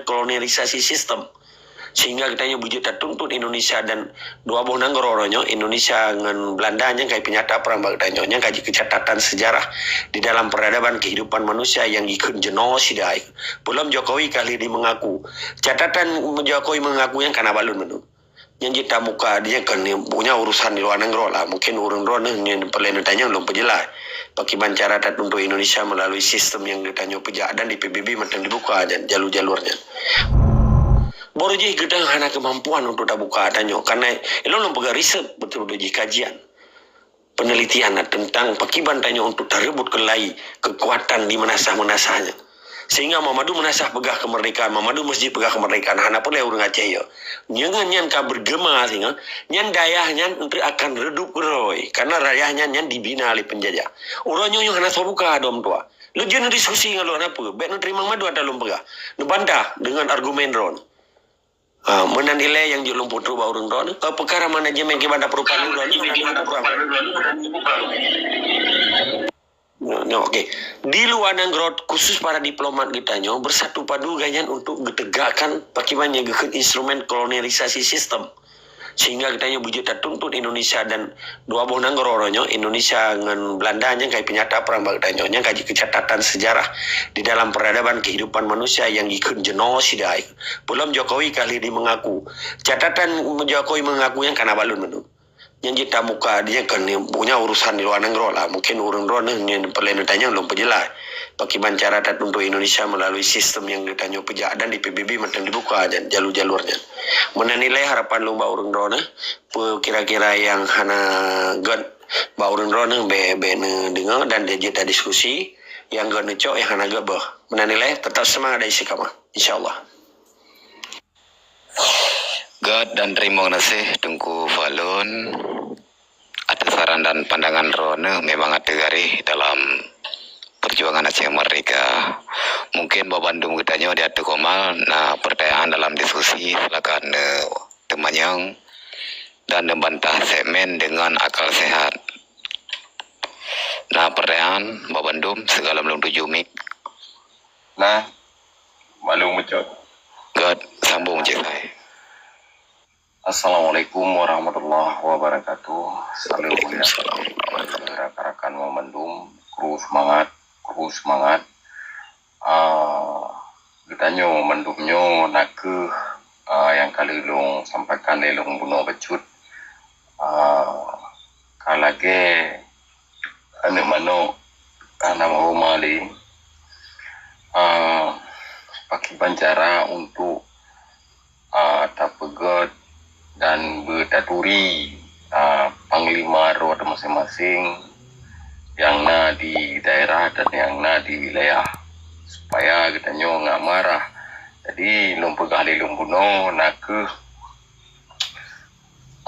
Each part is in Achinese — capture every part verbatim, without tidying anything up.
kolonialisasi sistem. Sehingga geutanyoe beujeuet tatuntut Indonesia dan dua boh nanggroe nyoe, Indonesia ngon Belanda, nyang ka jipeunyata prang bak geutanyoe, nyang ka jeuet keu catatan sejarah di dalam peradaban kehidupan manusia yang jikheun genosida. Peulom Jokowi ka lheueh jimeungaku. Catatan Jokowi meungaku nyan ka na bak lôn mandum. Nyan jeuet tabuka, nyan kan punya urusan di luwa nanggroe lah. Mungkin ureuëng droeneuh nyan peureulée neutanyong lôn peujeulaih. Pakriban cara tatuntut Indonesia melalui sistem nyang geutanyoe peujak dan di P B B mantong dibuka nyan jalur-jalur nyan. Boh jih geutanyoe hana keumampuan untuk tabuka tanyoe. Karena ilôn lôn peugah riset beutôi-beutôi jih kajian. Penelitian tentang pakriban tanyoe untuk tareubot keulai keukuatan di meunasah-meunasah nyan. Sehingga meumadu meunasah peugah kemerdekaan, meumadu masjid peugah kemerdekaan, hana peureulée ureuëng Aceh yo. Nyan nyan ka bergema sehingga nyan dayah nyan untuk akan redup keudroe, karena dayah nyan nyan dibina oleh penjajah. Uroe nyoe nyoe hana soe buka dom tuha. Lôn jeuet neudiskusi ngon lôn hana peue, bék neuteurimong madu ata lôn peugah. Neubantah dengan argumen droeneuh. Ha, meunan ilée nyang jeuet lôn peutrok bak ureuëng droeneuh. Ka peukara manajemen keu banda perubahan droeneuh. Nyoe, nyoe, oke. Di luwa nanggroe, khusus para diplomat geutanyoe bersatu padu geuhnyan untuk geutegakkan pakriban nyang geukheun instrumen kolonialisasi sistem. Sehingga geutanyoe beujeuet tatuntut Indonesia dan dua boh nanggroe nyoe, Indonesia ngon Belanda, nyang ka jipeunyata prang bak geutanyoe, nyang ka jeuet keu catatan sejarah di dalam peradaban kehidupan manusia yang jikheun genosida. Peulom Jokowi ka lheueh jimeungaku. Catatan Jokowi meungaku nyan ka na bak lôn mandum. Nyan jeuet tabuka, nyan kan punya urusan di luwa nanggroe lah. Mungkin ureuëng droeneuh nyan peureulée neutanyong lôn peujeulaih. Pakriban cara tatuntut Indonesia melalui sistem nyang geutanyoe peujak dan di P B B mantong dibuka nyan jalur-jalur nyan. Meunan ilée harapan lôn bak ureuëng droeneuh, peue kira-kira nyang hana gét bak ureuëng droeneuh bék, bék neudeungoe dan jeuet tadiskusi, nyang gét neucok, nyang hana gét beuh. Meunan ilée, tetap seumangat dan istiqamah. Insya Allah. Gét dan teurimong gaséh Teungku Falon ateueh saran dan pandangan droeneuh, memang ateueh garéh dalam perjuangan Aceh Merdeka. Mungkin bak bandum geutanyoe di ateueh komal na pertanyaan dalam diskusi, silakan, eh, teumanyong dan neubantah segmen dengan akal sehat. Na pertanyaan bak bandum, sigohlom lôn tuju mik. Nah, malum beujeuet. Gét, sambung cit sai. Assalamualaikum warahmatullahi wabarakatuh. Salam mulia bagi rakan-rakan mandum, kru seumangat, kru seumangat. Ah, geutanyoe mandum nyoe nakeuh, ah, nyang ka lheueh lôn sampaikan lé lôn bunoe bacut. Ah, ka lagée aneuëk manok hana meurhoma lé. Ah, pakriban cara untuk, ah, tapeugét dan beutaturi, ah, panglima droe maséng-maséng nyang na di daerah dan nyang na di wilayah, supaya geutanyoe ngat marah. Jadi, lôn peugah lé lôn bunoe nakeuh,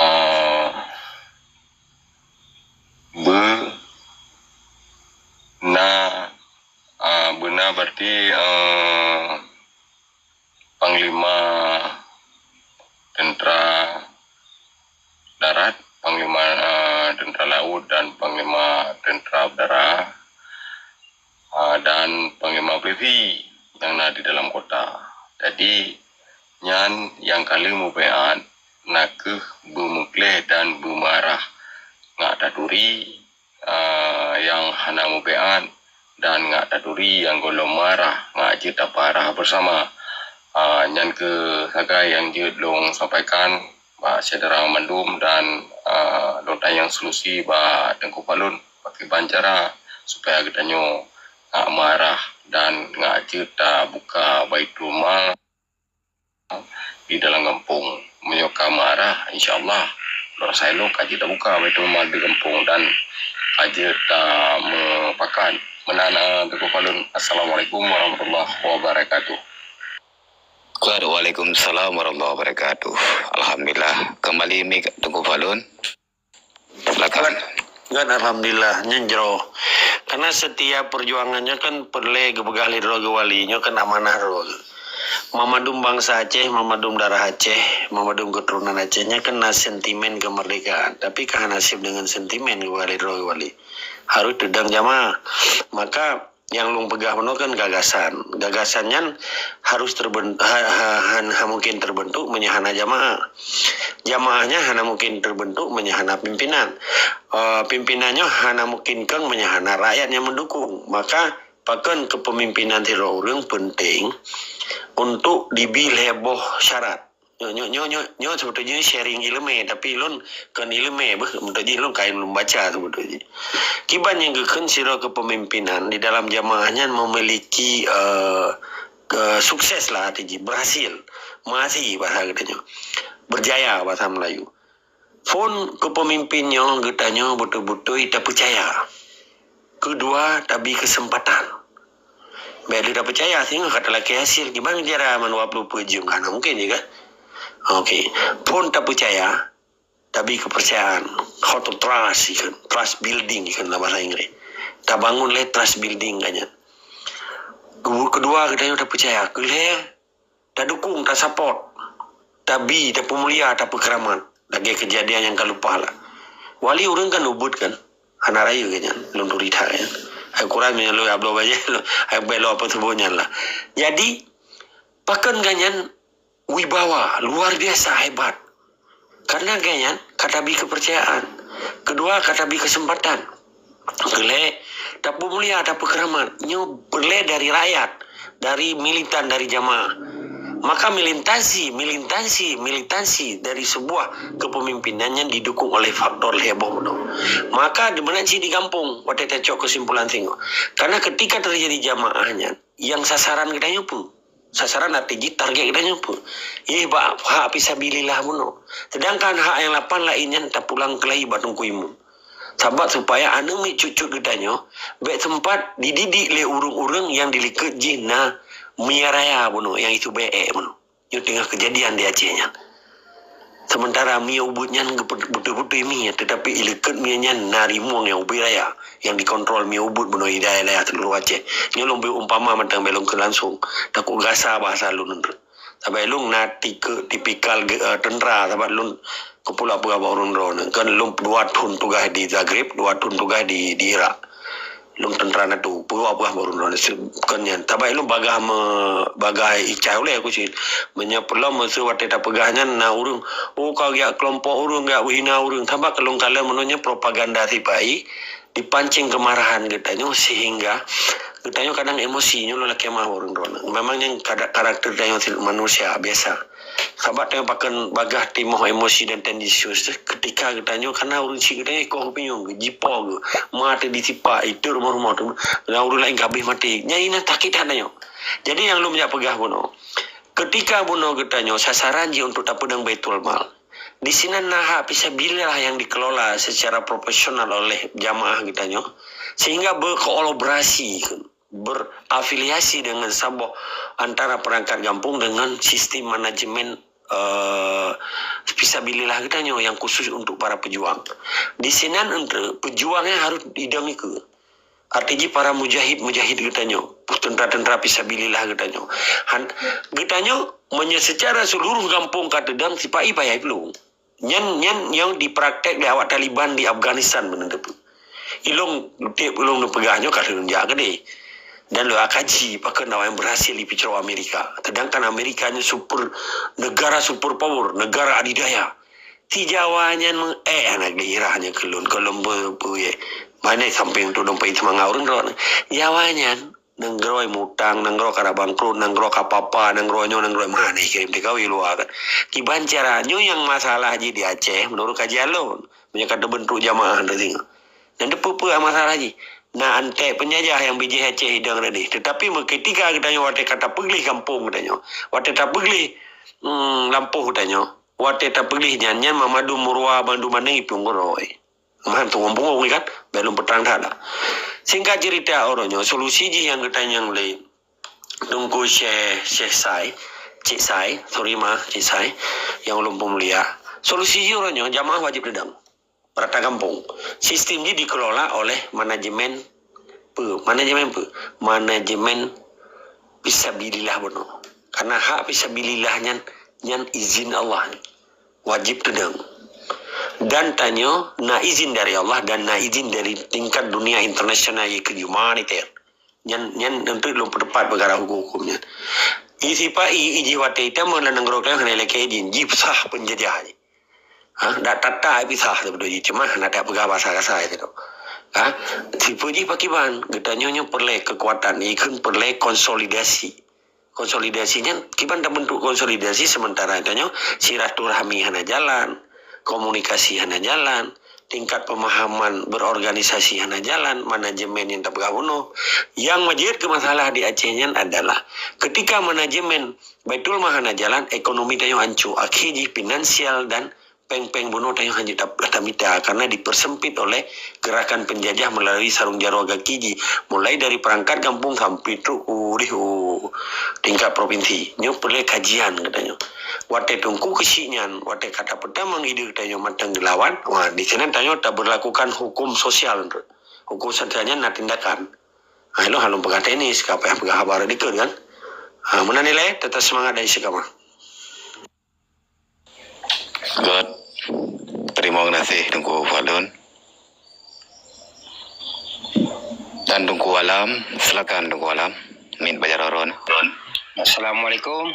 ah, beu na, ah, beuna berarti, eh, panglima tentera darat, panglima, eh, tentera laut dan panglima tentera udara, eh, dan panglima polisi nyang na di dalam kota. Jadi, nyan nyang ka lheueh mubaiat nakeuh beumeukleh dan beumarah ngat taturi, ah, nyang hana mubaiat dan ngat taturi nyang gohlom marah ngat jeuet taparah beusama. Ah, nyan keuh sagai nyang jeuet lôn sampaikan bak syedara mandum dan, ah, lôn tanyong solusi bak Teungku Falon pakriban cara supaya geutanyoe ngat marah dan ngat jeuet tabuka Baitul Mal di dalam gampông. Meunyoe ka marah, insya Allah, lôn rasa ilôn ka jeuet tabuka Baitul Mal di gampông dan ka jeuet tameupakat. Meunan, eh, Teungku Falon. Assalamualaikum warahmatullahi wabarakatuh. Waalaikumsalam warahmatullahi wabarakatuh. Alhamdulillah. Kembali mik Teungku Falon. Silakan. Kan, alhamdulillah, nyan jroh. Karena setiap perjuangan nyoe kan peureulée geupeugah lé droe geuwali, nyoe kan amanah droe. Meumandum bansa Aceh, meumandum darah Aceh, meumandum keuturonan Aceh, nyan kan na sentimen kemerdekaan. Tapi ka hana sép deungon sentimen geupeugah lé droe geuwali. Harôh teudong jamaah. Maka, Nyang lôn peugah bunoe kan gagasan. Gagasan nyan harus terben-, ha, ha, han-, han mungkin terbentuk meunyoe hana jamaah. Jamaah nyan hana mungkin terbentuk meunyoe hana pimpinan. Eh, pimpinan nyoe hana mungkin keng meunyoe hana rakyat nyang mendukung. Maka, pakon kepemimpinan sidroe ureuëng penting untuk dibi lhée boh syarat. Nyoe, nyoe, nyoe, nyoe, nyoe sebetulnya sharing ilmu, tapi lôn kon ilmu, beuh, untuk jih lôn kain lôn baca sebetulnya. Kiban nyang geukheun sidroe kepemimpinan di dalam jamaah nyan memiliki, eh, ke-, sukses lah, arti jih, berhasil, meuhasé bahasa geutanyoe, berjaya bahasa Melayu. Phon kepemimpin nyoe geutanyoe beutôi-beutôi tapeucaya. Keudua, tabi keuseumpatan. Bék lé tapeucaya singoh ka talakée hasil, kiban cara mandua ploh peuet jeuem, ka hana mungkin jih kan? Oke. Phon tapeucaya, tabi keupeurcayaan. How to trust, ikheun. Trust building, ikheun lam bahasa Inggris. Tabangun lé trust building ka nyan. Keudua, geutanyoe tapeucaya. Keulhée, tadukung, tasupport, tabi, tapeumulia, tapeukeramat. Lagée keujadian nyang ka leupah lah. Wali ureuëng kan ubit kan? Hana rayeuk kan nyan, lôn turi that kan. Hai ukuran meunyoe lôn abloe bajée, hai bék lôn apa seubut nyan lah. Jadi, pakon kan nyan wibawa, luar biasa hebat. Karena gobnyan ka tabi keupeurcayaan. Keudua, ka tabi keuseumpatan. Keulhée, tapeumulia, tapeukeramat. Nyoe peureulée dari rakyat, dari militan, dari jamaah. Maka militansi, militansi, militansi dari sebuah kepemimpinan yang didukung oleh faktor lhée boh bunoe. Maka di meunan cit di gampông, watée tacok kesimpulan singoh. Karena ketika terjadi jamaah nyan, yang sasaran geutanyoe peue? Sasaran arti jih target geutanyoe peue? Yeh bak hak fisabilillah bunoe. Sedangkan hak nyang lapan laén nyan tapulang keulai bak Teungku Imum. Sabab supaya aneuëk miet cut-cut geutanyoe bék teumpat dididik lé ureuëng-ureuëng nyang dilikot jih na mie raya bunoe, nyang itu bék bunoe. Nyoe teungoh keujadian di Aceh nyan. Sementara mie ubit nyan geupe-, beutôi-beutôi mie, tetapi ilikot mie nyan na rimueng nyang ubit raya, nyang dikontrol mie ubit bunoe di dayah-dayah seluruh Aceh. Nyoe lôn bri umpama mantong, bék lôn kheun langsung, takot gasa bahasa lôn nyoe. Sabai lôn na tike-, tipikal ge-, eh, tentara, sabab lôn keupeue lôn peugah bak ureuëng droeneuh. Kan lôn dua thon tugaih di Zagreb, dua thon tugaih di, di Irak. Lôn tentara NATO, peue buah-buah baru lôn rasa kon nyan. Tabai lôn bagah me-, bagah icai ulée aku cit. Meunyoe peulom meuseu watée tapeugah nyan na ureuëng, "Oh, ka geujak keulompok ureuëng, geujak beuhina ureuëng." Sabab keu lôn kalon meunyoe nyan propaganda sipai dipancing keumarahan geutanyoe sehingga geutanyoe kadang emosi nyoe lôn lakée meu'ah ureuëng droeneuh. Memang nyan kada-, karakter tanyoe si manusia biasa. Sabab tanyoe pakon bagah timoh emosi dan tendensius teuh, ketika geutanyoe kana ureuëng syiek geutanyoe ikoh geupinyueng geuh, jipo geuh, ma teuh disipak, iteuek rumoh-rumoh teuh, dan ureuëng laén ka habéh maté. Nyan inan sakét that tanyoe. Jadi nyang lôn jak peugah bunoe, ketika bunoe geutanyoe sasaran jih untuk tapeudong Baitul Mal, di sinan na hak fisabilillah yang dikelola secara profesional oleh jamaah geutanyoe, sehingga berkolaborasi berafiliasi dengan saboh antara perangkat gampông dengan sistem manajemen, eh, fisabilillah geutanyoe yang khusus untuk para pejuang. Di sinan entre pejuang nyan harus idong ikeue. Arti jih para mujahid-mujahid geutanyoe, tentara-tentara fisabilillah geutanyoe. Han, geutanyoe meunyoe secara seluruh gampông ka teudong sipai payah iplueng. Nyan, nyan nyang dipraktek lé awak Taliban di Afghanistan meunan teupeu. Ilong tiep ilong neupeugah nyoe ka lheueh jak keudeh. Dan lôn akaji pakon awaknyan berhasil ipeucrok Amerika. Sedangkan Amerika nyoe super, negara super power, negara adidaya. Ti Jawa nyan meu-, eh, aneuk daerah nyan keu lôn, keu lôn be-, be-, ye. Mana samping tu dompet semangat ureuëng droeneuh. Jawa nyan nanggroe mutang, nanggroe ka bangkrut, nanggroe ka papa, nanggroe nyoe, nanggroe meuhana kirém tkw luwa kan. Kiban cara nyoe nyang masalah jih di Aceh, menurut kajian lôn, meunyoe ka teubentuk jamaah nyoe singoh. Dan teupeue-peue masalah jih. Na antek peunjajah nyang bijéh Aceh idong reudeh. Tetapi meuketika geutanyoe watée ka tapeugleh gampông geutanyoe, watée tapeugleh, hmm, lampôh geutanyoe, watée tapeugleh nyan, nyan mamadu meuruwa bandu mandeng ipung guroi. Meuhan tu ngomong-ngomong kan, bék lôn peutrang that lah. Singkat cerita, uroe nyoe solusi jih nyang geutanyong lé Teungku Syekh, Syekh Sai, Cik Sai, sorry ma, Cik Sai, nyang ulôn peumulia. Solusi jih uroe nyoe jamaah wajéb teudong. Rata gampông. Sistem jih dikelola oleh manajemen peue? Manajemen peue? Manajemen fisabilillah bunoe. Karena hak fisabilillah nyan, nyan izin Allah. Wajéb teudong. Dan tanyoe na izin dari Allah dan na izin dari tingkat dunia internasional, yaitu humaniter. Nyan, nyan untuk lôn peuteupat peukara huköm-huköm nyan. Isi pa i, i jih watèe itam lam nanggroe kalian hana ilakèe jih, jih sah peunjajah jih. Ha, dak tata ai pisah teupeudoi jih, cuma hana tapeugah bahasa kasai teuh. Ha, sipeue jih pakiban, geutanyoe nyoe peureulèe keukuatan, ikheun peureulèe konsolidasi. Konsolidasi nyan, kiban tabentuk konsolidasi sementara geutanyoe silaturahmi hana jalan, komunikasi hana jalan, tingkat pemahaman berorganisasi hana jalan, manajemen nyang tapeugah bunoe. Yang majeuet keu masalah di Aceh nyan adalah ketika manajemen Baitul Mal hana jalan, ekonomi tanyoe hanco, akhé jih finansial dan péng-péng bunoe tanyoe hana jeuet tamita karena dipersempit oleh gerakan penjajah melalui sarung jaroe gaki jih, mulai dari perangkat gampông sampai trok u, u tingkat provinsi. Nyoe peureulèe kajian geutanyoe. Watèe teungku keuchik nyan, watèe ka tapeutamong ide geutanyoe mantong geulawan, wah, di sinan tanyoe taberlakukan huköm sosial. Huköm sosial nyan na tindakan. Ha, ilôn hana lôn peugah teknis, ka payah peugah haba dikeue kan. Ha, meunan ilèe, tetap semangat dan istiqamah. Good. Terima kasih Teungku Fadlun. Dan Teungku Alam, silakan Teungku Alam. Mit bak jaroe droeneuh. Assalamualaikum.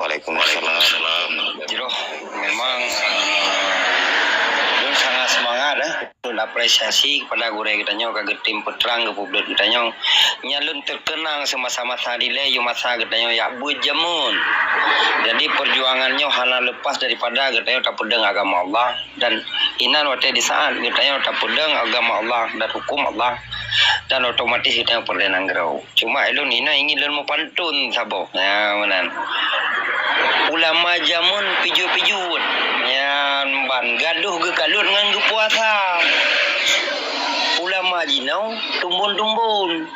Waalaikumsalam. Jroh, memang, eh, lôn sangat semangat, eh. Lôn apresiasi kepada gurèe geutanyoe ka geutem peutrang keu publik geutanyoe. Nyan lôn teukeunang semasa-masa dilèe, yôh masa geutanyoe jak beuet jameun. Jadi, perjuangan nyoe hana lepas daripada geutanyoe tapeudong agama Allah. Dan inan watèe di saat geutanyoe tapeudong agama Allah dan huköm Allah, dan otomatis geutanyoe peureulèe nanggroe. Cuma ulôn inan ingin lôn meupantôn saboh. Ya, meunan. Ulama jameun pijuet-pijuet. Nyan ban gadoh geukalon ngon geupuasa. Ulama jinoe tumbon-tumbon.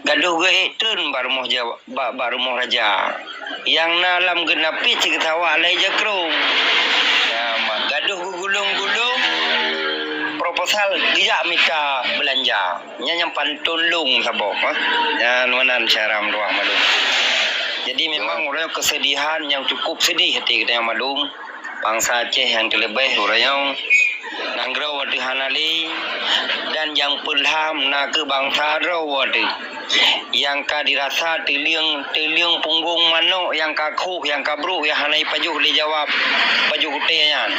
Gadoh geuék treun bak rumoh Jawa, bak, bak rumoh raja. Nyang na lam geunapit sigeusawak lhèe jakrong. Ya, ma-, gadoh geugulong-gulong proposal geujak mita beulanja. Nyan nyang pantôn lôn saboh, ha. Nyan meunan syedara meutuah mandum. Jadi memang uroe nyoe keusedihan nyang cukup sedih até geutanyoe mandum. Bansa Aceh nyang teuleubeh uroe nyoe nanggroe watèe hana lé, dan nyang peureulham na kheueh bansa droe teuh. Nyang ka dirasa teulieng, teulieng punggong manok nyang ka khoh, nyang ka brôk, nyang hana jipajoh lé jawab pajoh gutèe nyan.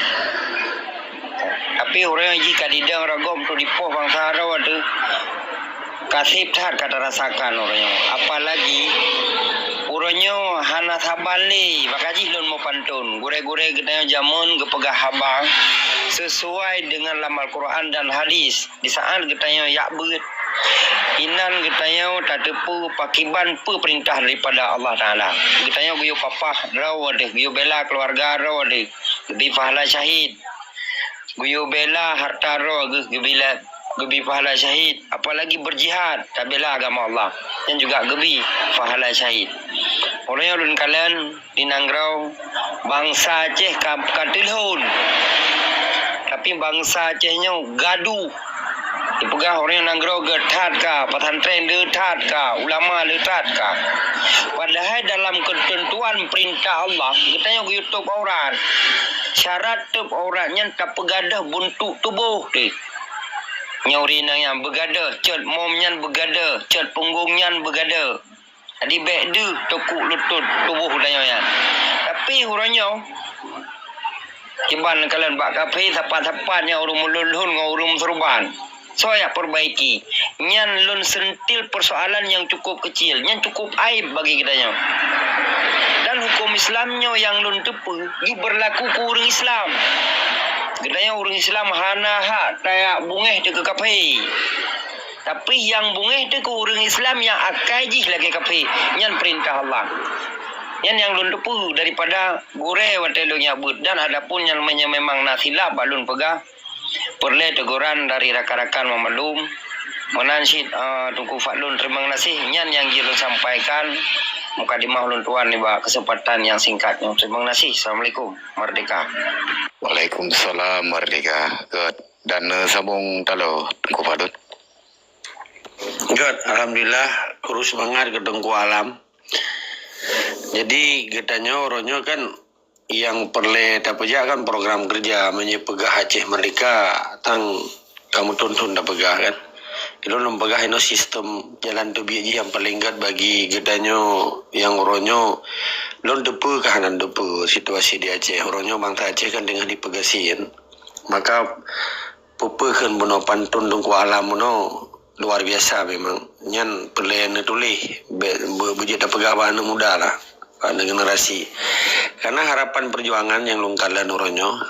Tapi uroe nyoe jih ka didong ragom tu dipoh bansa droe teuh. Ka sép that ka tarasakan uroe nyoe. Apalagi uroe nyoe hana saban lé, bak jih lôn meupantôn. Gurèe-gurèe geutanyoe jameun geupeugah haba sesuai dengan lam Al-Quran dan hadis. Di saat geutanyoe jak beuet, inan geutanyoe tateupeue pakiban peue peurintah daripada Allah Taala. Geutanyoe geuyue papah droe teuh, geuyue bela keuluwarga droe teuh, geubri pahala syahid. Geuyue bela harta droe geuh, geubri la-, geubri pahala syahid, apalagi beujihad tabela agama Allah, nyan juga geubri pahala syahid. Uroe nyoe lôn kalon di nanggroe, bansa Aceh ka, ka teulhon. Tapi bansa Aceh nyoe gaduh. Jipeugah uroe nyoe nanggroe geuh that ka, pesantren le that ka, ulama le that ka. Padahai dalam keuteuntuan peurintah Allah, geutanyoe geuyue tôp aurat. Syarat tôp aurat nyan tapeugadôh buntok tuboh teuh. Nyoe ureueng inong nyan beugadôh, cot mom nyan beugadôh, cot punggong nyan beugadôh. Jadi bèk deuh teukuk lutôt tuboh geutanyoe nyan. Tapi uroe nyoe, kiban kalon bak kafé sapat-sapat nyan ureueng meulôn-lôn ngon ureueng meusurban. Soe jak peurbaiki? Nyan lôn sentil persoalan nyang cukup keucil, nyang cukup aéb bagi geutanyoe. Dan huköm Islam nyoe nyang lôn teupeue jibeurlaku keu ureueng Islam. Geutanyoe ureueng Islam hana hak tajak beungéh teuh keu kafé. Tapi nyang beungéh teuh keu ureueng Islam nyang akai jih lagèe kafé, nyan peurintah Allah. Nyan nyang lôn teupeue daripada gurèe watèe lôn jak beuet. Dan adapun nyang me-, nyang memang na silap bak lôn peugah, peureulèe teguran dari rakan-rakan meumaklum. Meunan cit, eh, Teungku Fadlun, teurimong gaséh. Nyan nyang jeuet lôn sampaikan mukadimah ulôn tuan nibak keuseumpatan nyang singkat nyoe. Teurimong gaséh. Assalamualaikum. Merdeka. Waalaikumsalam. Merdeka. Good. Dan, eh, sambung taloe, Teungku Fadlun. Good. Alhamdulillah, kru seumangat keu Teungku Alam. Jadi, geutanyoe uroe nyoe kan nyang peureulèe tapeujak kan program keureuja, meunyoe peugah Aceh Merdeka, tang ka meuthôn-thôn tapeugah kan. Lôn, lôn peugah inoe sistem jalan teubiet jih nyang paleng gét bagi geutanyoe nyang uroe nyoe. Lôn teupeue kah hana teupeue situasi di Aceh. Uroe nyoe bansa Aceh kan teungoh dipeugasien. Maka peue-peue kheun bunoe pantun Teungku Alam bunoe luar biasa memang. Nyan peureulée neutuléh, beu-, beu-, beujeuet tapeugah bak aneuk muda lah, bak aneuk generasi. Karena harapan perjuangan nyang lôn kalon uroe nyoe,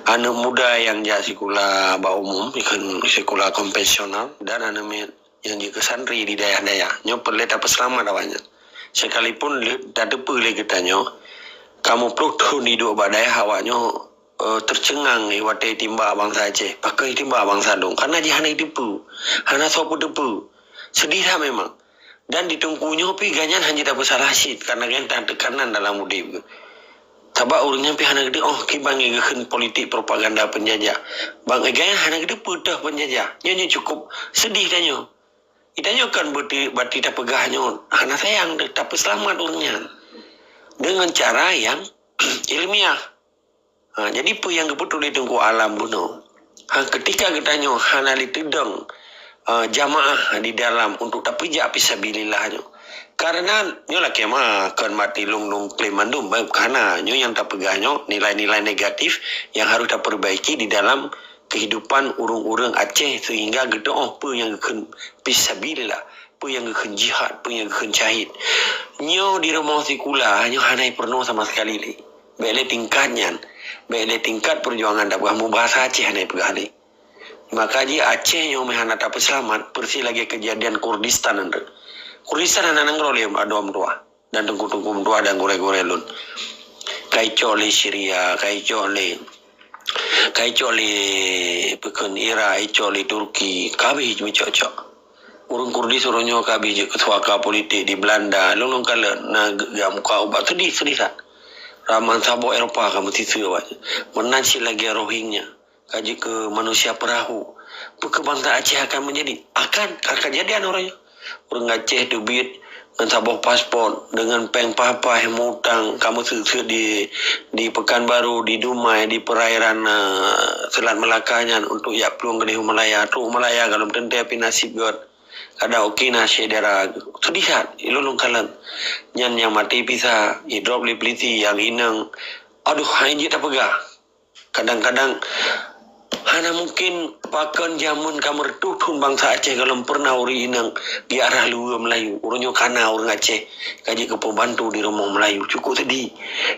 aneuk muda nyang jak sikula bak umum, ikheun sikula konvensional, dan aneuk miet nyang jeuet keu santri di dayah-dayah, nyoe peureulée tapeuseulamat awaknyan. Sekalipun le-, tateupeue lé geutanyoe, kamoe ploh thon jiduek bak dayah, awaknyoe, eh, teuceungang watée timbak bansa Aceh. Pakon timbak bansa dong? Karena jih hana jiteupeue, hana soe peuteupeue. Sedih that memang. Dan di Teungku nyoe pih gobnyan hana tapeusalah cit, karena gobnyan teukanan dalam udeb. Sabab ureuëng nyan pih hana geuteupeue, oh, kiban geukheun politik propaganda peunjajah. Bang Egai hana geuteupeue peunjajah. Nyoe, nyoe cukup sedih tanyoe. Geutanyoe kan beuti, bati tapeugah nyoe hana sayang deh, tapeuseulamat ureuëng nyan dengan cara nyang ilmiah. Ha, jadi peue nyang geupeutuléh Teungku Alam bunoe? Ha, ketika geutanyoe hana lé teudong, eh, jamaah di dalam untuk tapeujak fisabilillah nyoe. Karena nyoe lakée meu'ah kon mati lôn-lôn klaim mandum, baik hana. Nyoe nyang tapeugah nyoe nilai-nilai negatif nyang harus taperbaiki di dalam kehidupan ureuëng-ureuëng Aceh sehingga geuteuoh peue nyang geukheun fisabilillah, peue nyang geukheun jihad, peue nyang geukheun syahid. Nyoe di rumoh sikula nyoe hana peurunoe sama sekali lé. Bék lé tingkat nyan, bék lé tingkat perjuangan tapeugah mubahasa Aceh hana peugah lé. Maka jih Aceh nyoe meuhana tapeuseulamat, persis lagée keujadian Kurdistan nyan. Kurdistan hana nanggroe lé adoe meutuwah dan teungku-teungku meutuwah dan gurée-gurée lôn. Ka icok lé Syria, ka icok lé, ka icok lé peukon Irak, icok lé Turki, ka habéh meucok-cok. Ureuëng Kurdis uroe nyoe ka habéh jeuet keu suaka politik di Belanda, lôn-lôn kalon na geuga muka ubat sedih-sedih that. Raman saboh Eropa ka meusiseue awaknyan. Meunan cit lagée Rohingya. Ka jeuet keu manusia peurahô. Peue keu bansa Aceh akan meujadi? Akan, akan jadi aneuk ureuëng nyoe. Ureuëng Aceh teubiet ngon saboh paspot, deungon péng paih-paih, meuutang, ka meuseuet-seuet di, di Pekanbaru, di Dumai, di peurairan, eh, Selat Melaka nyan untuk jak plueng keudeh u Malaya. Trok u Malaya galom teuntée pih naseb gét. Kadang oke na syedara. Sedih that, ilôn lôn kalon. Nyan nyang maté pisa, idrop lé peulisi, nyang inong. Aduh, hai jeuet tapeugah. Kadang-kadang hana mungkin pakon jameun ka meureutoh thon bansa Aceh galom pernah ureuëng inong di arah luwa Melayu. Uroe nyoe kana ureuëng Aceh ka jeuet keu pembantu di rumoh Melayu. Cukup sedih.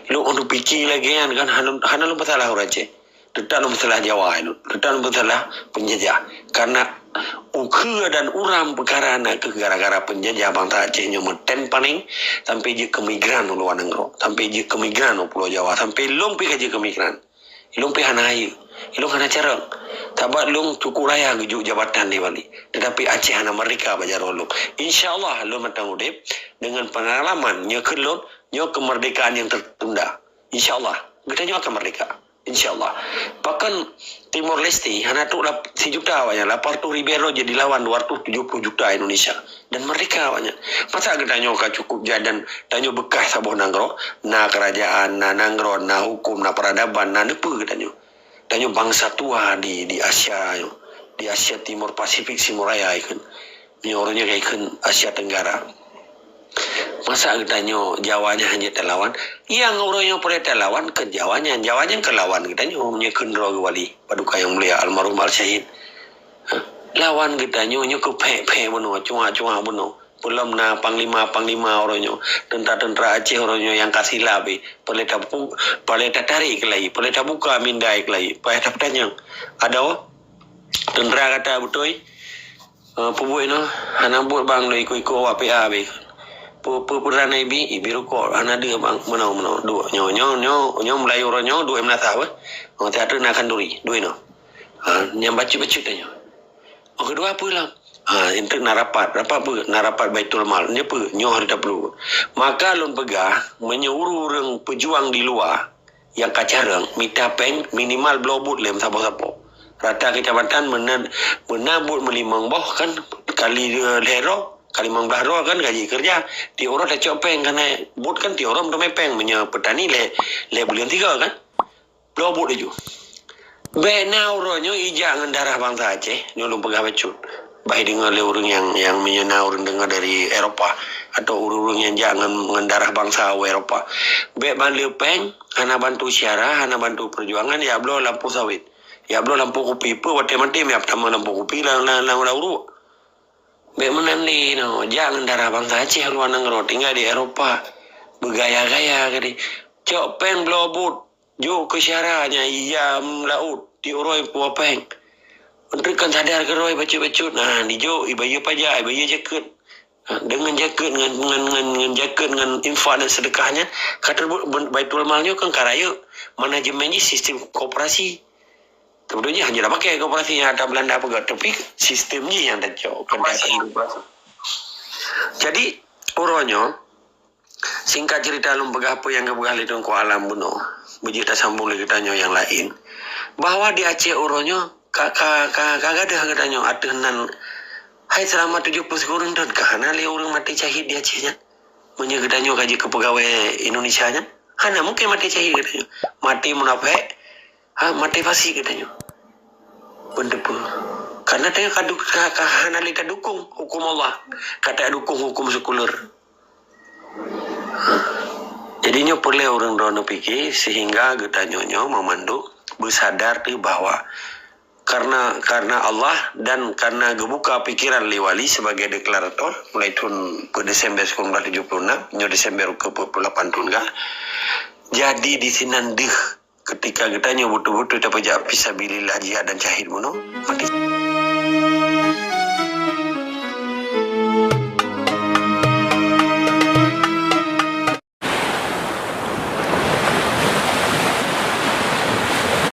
Lôn untuk pike lagée nyan kan hana, hana lôn peusalah ureuëng Aceh. Teutap lôn peusalah Jawa nyoe. Teutap lôn peusalah peunjajah. Karena ukeue dan uram peukara na keuh gara-gara peunjajah bansa Aceh nyoe meutén panéng sampai jeuet keu migran u luwa nanggroe, sampai jeuet keu migran u Pulo Jawa, sampai lôn pih ka jeuet keu migran. Ilôn pih hana hayeue, ilôn hana carông. Sabab lôn cukup raya geujok jabatan di Bali. Tetapi Aceh hana merdeka bak jaroe lôn. Insya Allah lôn mantong udeb deungon pengalaman nyoe keu lôn, nyoe keumerdekaan nyang tertunda. Insya Allah geutanyoe akan merdeka. Insya Allah. Pakon Timor Leste hana trok lap-, sijuta awaknyan, lapan ratus ribu droe jadi lawan dua ratus tujuh puluh juta Indonesia. Dan merdeka awaknyan. Masa geutanyoe ka cukup jak dan tanyoe beukah saboh nanggroe, na kerajaan, na nanggroe, na hukum, na peradaban, na neupeu geutanyoe. Tanyoe bangsa tua di, di Asia, di Asia Timur Pasifik Simoraya ikheun. Nyoe uroe nyoe ka ikheun Asia Tenggara. Masa geutanyoe Jawa nyan hana jeuet talawan? Nyang uroe nyoe peureulée talawan keu Jawa nyan. Jawa nyan keu lawan geutanyoe, meunyoe kheun droe geuwali Paduka Yang Mulia almarhum Al Syahid. Lawan geutanyoe nyoe keu phek-phek bunoe, cuak-cuak bunoe. Peulom na panglima-panglima uroe nyoe, tentara-tentara Aceh uroe nyoe nyang ka silap, eh, peureulée tabu-, peureulée tatarek keulayi, peureulée tabuka mindai keulayi, payah tapeutanyong. Adoe tentara gata beutôi, eh, peubuet inoe, hana buet bang lôn ikot-ikot awak P A beh. Peu-, peu-, peuran ibi, ibi rukok, hana deuh bang, meunoe, meunoe, duek, nyoe, nyoe, nyoe, nyoe Melayu uroe nyoe, duek meunasah beh. Oh, teuma na khanduri, duek inoe. Ha, nyang bacut-bacut tanyoe. Oh, keudua peue lom? Ha, enteuk na rapat. Rapat peue? Na rapat Baitul Mal. Nyoe peue? Nyoe hareuta peue. Maka lôn peugah, meunyoe ureuëng-ureuëng peujuang di luwa nyang ka carông mita péng minimal bloe buet lé meusaboh-saboh. Rata kecamatan meunan, meunan buet meulimong boh kan, kali, eh, lhée droe, kali limong blaih droe kan gaji keureuja. Tiep uroe tacok péng kan, eh, buet kan tiep uroe meuteumé péng, meunyoe peutani lhée, lhée buleuen tiga kan. Bloe buet laju. Bék na uroe nyoe ijak ngon darah bansa Aceh, nyoe lôn peugah bacut. Bah deungoe lé ureuëng nyang, nyang meunyoe na ureuëng deungoe dari Eropa atau ureuëng-ureuëng nyang jak ngon, ngon darah bansa u Eropa. Bék ban le péng, hana bantu syara, hana bantu peujuangan, ya bloe lampôh sawét. Ya bloe lampôh kupi, peue watée maté miap tamong lampôh kupi lam, lam, lam, lam uruek. Bék meunan lé no, jak ngon darah bansa Aceh luwa nanggroe, tinggai di Eropa. Beugaya-gaya gadeh. Cok péng bloe buet. Jok keu syara nyan ija laôt, tiep uroe puwoe péng. Menteri kan sadar keudroe bacut-bacut. Nah, dijok ibayeue pajak, ibayeue jakeuet. Ha, deungon jakeuet ngon, ngon, ngon, ngon jakeuet ngon infak dan sedekah nyan, ka teubeuet ben-, Baitul Mal nyoe kan ka rayeuk. Manajemen jih sistem koperasi. Teubeutôi jih hana pakai koperasi nyang ata Belanda peugah, tapi sistem jih nyang tacok. Koperasi. Jadi, uroe nyoe, singkat cerita lôn peugah apa nyang geupeugah lé Teungku Alam bunoe. Beujeuet tasambung lé geutanyoe nyang laén. Bahwa di Aceh uroe nyoe ka, ka, ka, ka gadoh geutanyoe ateueh nan hai seulama tujoh ploh sikureueng thon ka hana lé ureuëng maté syahid di Aceh nyan. Meunyoe geutanyoe ka jeuet keu peugawée Indonesia nyan, hana mungken maté syahid geutanyoe. Maté munafék, ha, maté fasik geutanyoe. Beuneupeue. Karena tanyoe ka, ka, ka hana lé tadukong huköm Allah, ka tadukong huköm sekuler. Jadi nyoe peureulée ureuëng droeneuh pike sehingga geutanyoe nyoe meumandum beusadar teuh bahwa karena, karena Allah dan karena geubuka pikiran lé wali sebagai deklarator mulai thon peuet Desember sikureueng blaih tujoh ploh nam, nyoe Desember ke peuet ploh lapan thon ka. Jadi di sinan deuh ketika geutanyoe beutôi-beutôi tapeujak fisabilillah jihad dan syahid bunoe, maté